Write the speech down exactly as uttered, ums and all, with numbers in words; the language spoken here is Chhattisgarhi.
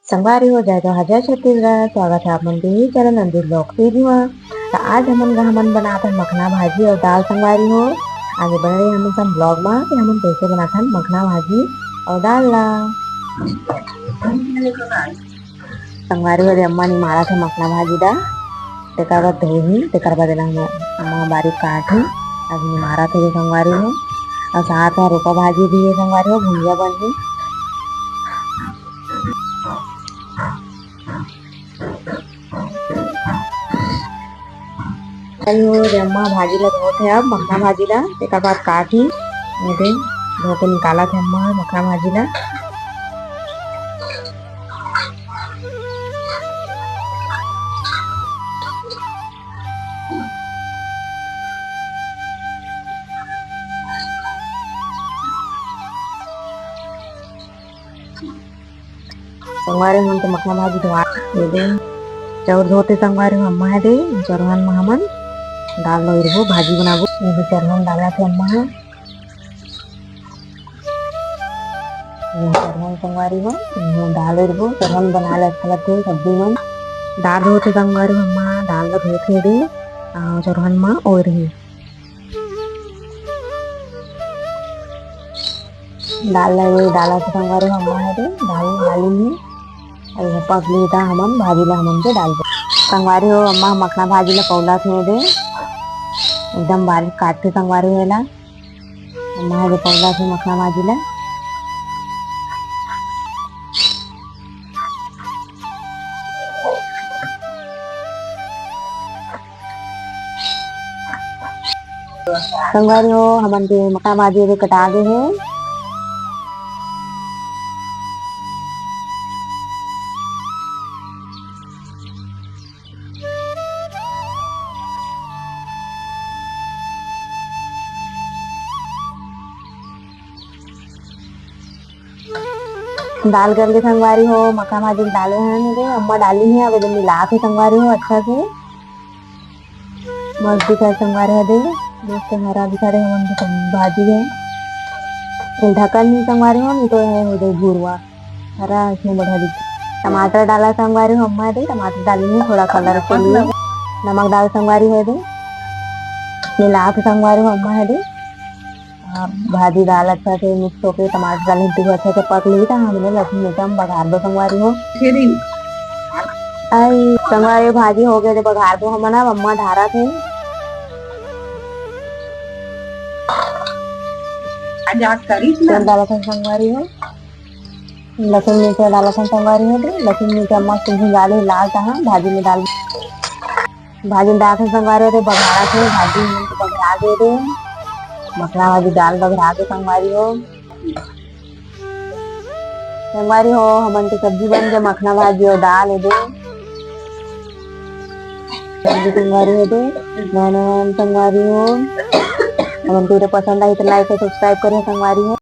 संगवारी हो, जय जोहार, जय छत्तीसगढ़। स्वागत है आप मन के ही चैनल नंदू vlog टीवी मा। त आज हमन ग-, हमन बनात हन मखना भाजी अउ दाल संगवारी हो। आगे बने रही हमन संग vlog मा कि हमन कैसे बनात हन मखना भाजी अउ दाल ला। संगवारी हो, अम्मा निमारत हे मखना भाजी ला। तेकर बाद धोही, तेकर बाद एला हम, अम्मा बारीक काटही। अभी निमारत हे संगवारी हो। अउ साथ में रोपा भाजी भी हे संगवारी हो, भुंजिया बनही। अरे वो रे अम्मा भाजी ला धोत हे, अब मखना भाजी ला, तेकर बाद काटही। ये दे, धो के निकालत हे अम्मा मखना भाजी ला। संगवारी मन तो मखना भाजी धोआ, ये दे, चाउर धोते संगवारी हो अम्मा हे दे, चरहन म हमन दाल ला ओइरबो, भाजी बनाबो। ये दे चरहन डालत हे अम्मा ह। ये चरहन संगवारी हो, ये दाल ओइरबो, चरहन बनाए ला अच्छा लगथे सब्जी मन। दाल धोते संगवारी हो अम्मा, दाल ला धोते दे, आ, चरहन म ओइरही। दाल ला ये डालत हे संगवारी हो अम्मा हे दे, दाल डाली में। अउ ये पक ली त हमन भाजी ला हमन के डाल दे। संगवारी हो अम्मा मखना भाजी ला पौलत हे दे, एकदम बारीक काटथे संगवारी हो एला। अम्मा हे दे पौलत हे मखना भाजी ला। संगवारी हो, हमन के मखना भाजी अभी कटा गे हे। दाल गल गे संगवारी हो, मखना भाजी डाले हन रे, अम्मा डाली हे, अब एदे मिलात हे संगवारी हो अच्छा से। मस्त दिखत हे संगवारी हो दे, मस्त हरा दिखत हे, हमन के सब भाजी हे। ये ढक्कन नहीं संगवारी हो, नहीं तो ये हो जाए भुरवा, हरा इसमें बढ़िया दिखथे। टमाटर डाला संगवारी हो अम्मा दे, टमाटर डाली हे थोड़ा colour के लिए। नमक डाल संगवारी हो दे, मिलात संगवारी हो अम्मा हे दे। हाँ, भाजी दाल अच्छा से mix होके टमाटर डाले, दू अच्छा से पक ली, त हमने लहसुन मिर्चा म बघार दो संगवारी हो। आई संगवारी भाजी हो गए, बघार दो हमन, अब अम्मा ढारत हे। आज आज करी ना। तेल डालत हे संगवारी हो, लहसुन मिर्चा डालत हे संगवारी हो, लहसुन मिर्चा मस्त भुंजा ले लाल तहाँ भाजी में डाल। भाजी डाल के संगवारी हो, बघारा के भाजी मन के बघरा दे दे। मखना भाजी दाल बघरा के संगवारी हो। संगवारी हो, हमन के सब्जी बन गे, मखना भाजी अउ दाल हे दे। सब्जी संगवारी हो दे, नान संगवारी हो। हमन के video पसंद आई त like अउ subscribe करिए संगवारी हो।